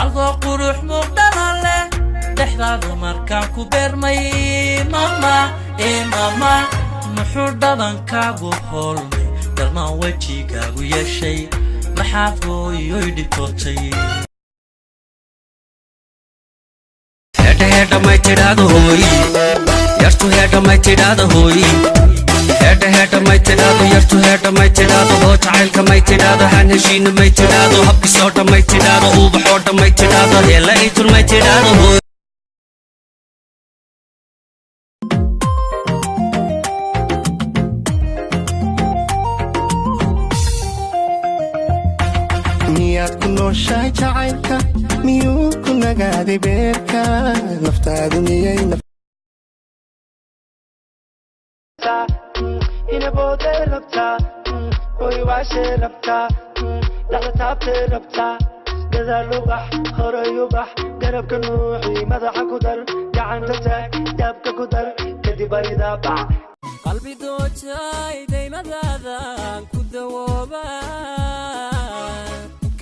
Adoo qurux muuqdhala leh, dhexdaadu markaan ku beermay, mama ee mama, muxuu dhabankaagu hoolmay, dhalmaan wejigaagu yeeshay? Maxaad hooyoy dhibtootay? Heedha may tidhaahdo hooy yartu, heedha may tidhaahdo hooy, heedha heedha may tidhaahdo yartu, heedha may tidhaahdo hoo, jacaylka may tidhaahdo, haan heshiina may tidhaahdo, habkisoodha may tidhaahdo, uubaxoodha may tidhaahdo, heella itur may tidhaahdo hooy. Miyaad ku nooshahay jacaylka? Miyuu ku nagaaday beerka naftaadu? Miyay Inaboodee rabtaa, hoy waashee rabtaa, dhexda taabtee rabtaa, gadaal ubax, horay ubax, garabka nuuxi, madaxa ku dar, gacanta taag, daabka ku dar, kadib aridaa bac. Qalbi doojay daymadaadan ku dawooba.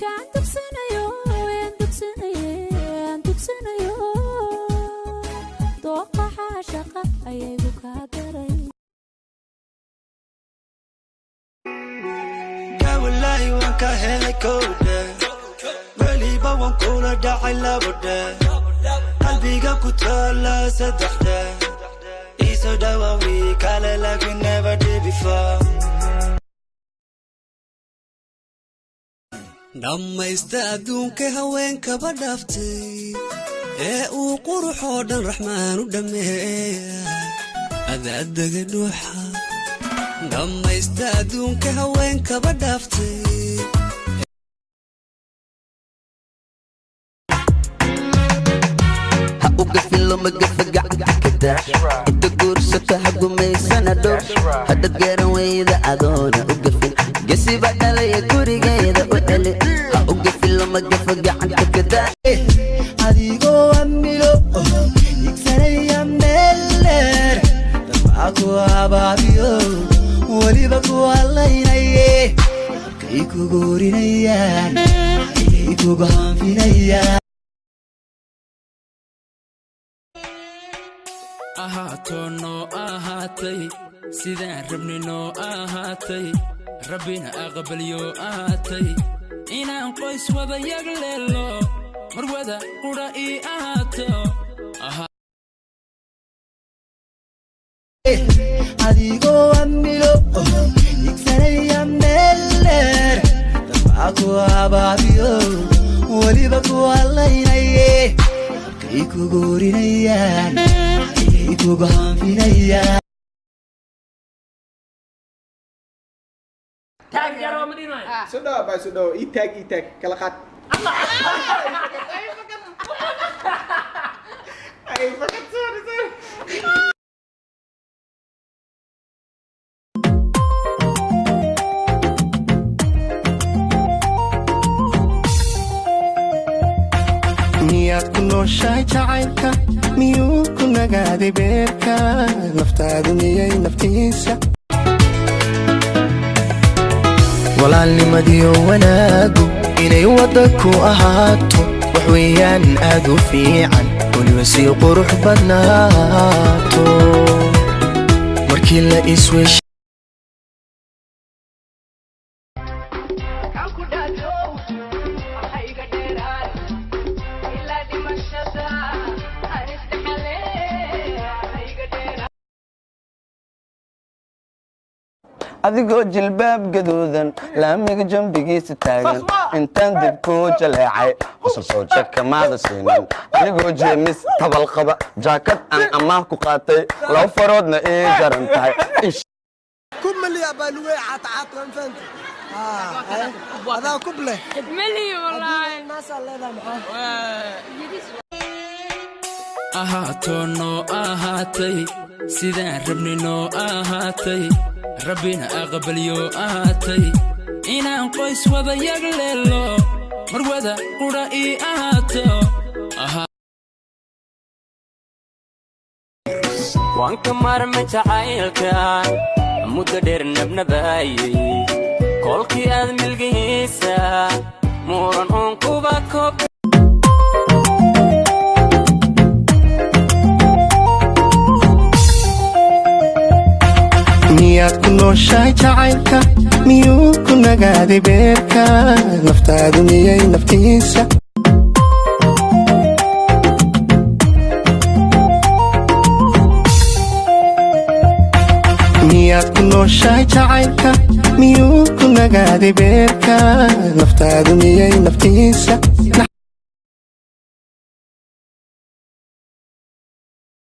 Kaan dugsanayo, aan dugsanaye, aan dugsanayo, dooqa xaashaqa ayagu kaa daray. Walaahi waan ka helay kowdhe, weliba waan kula dhacay labadhe, qalbiga ku taala saddexde, iisoo dhawawi kale like we never did before. Dhammaysta adduunka haweenkaba dhaaftay ee uu quruxoo dhan Raxmaan u dhammeeya, adaadaga dhuuxa. Dhammaysta adduunka haweenkaba dhaaftay. Ha u gafin, loma gafa, gacanta ka daa. Inta guursata ha gumaysana dhow, haddaad garan weyda adoona u gafin, gesiba dhalaya gurigeeda u celi. Ha u gafin, loma gafa, gacanta ka daa. Adigoo amilo igsanaya meel dheer, dabaa ku abaabiyo, weliba ku hallaynaye, habkay kugu horinayaan ayay kugu hanfinayaan. Ahaatoo noo ahaatay sidaan rabni, noo ahaatay Rabbina aqbalyo, ahaatay inaan qoys wada yagleelo, marwada qudha ii ahaato. Adigoo amilo igsanaya meel dheer, dabaa ku abaabiyo, weliba ku hallaynaye, habkay kugu horinayaan ayay kugu hanfinayaan. Soo dhawa baa, soo dhawa. Ii taag, ii taag, kala qaad. Ay, fakad, sorry, sorry. Miyaad ku nooshahay jacaylka? Miyuu ku nagaaday beerka naftaadu? Miyay naftiisa Walaalnimadiyo wanaagu inay wadda ku ahaato wax weeyaan aad u fiican, weliba sii qurux badnaato markii la iswesh. Adigoo jilbaab gaduudan laamiga jambigiisa taagan, intaan dib kuu jaleecay, qosol soo jakamaada siinin. Anigoo jeemis tabal qaba, jaakad aan amaah ku qaatay, laba faroodna ii jaran tahay. Kumaliya baa luge caat caat, waan fahanti adaa kub leh. Melihi wallaahi. Naasaa leedahay maxaa? Ahaatoo noo ahaatay sidaan rabni, noo ahaatay Rabbina aqbalyo, ahaatay inaan qoys wada yagleelo, marwada qudha ii ahaato. Waan ka maarmay jacaylka muddo dheer nabnabaayey, kolkii aad milgihiisa muran uun kuba koob. Miyaad ku nooshahay jacaylka? Miyuu ku nagaaday beerka? Naftaadu miyay naftiisa? Miyaad ku nooshahay jacaylka? Miyuu ku nagaaday beerka? Naftaadu miyay naftiisa?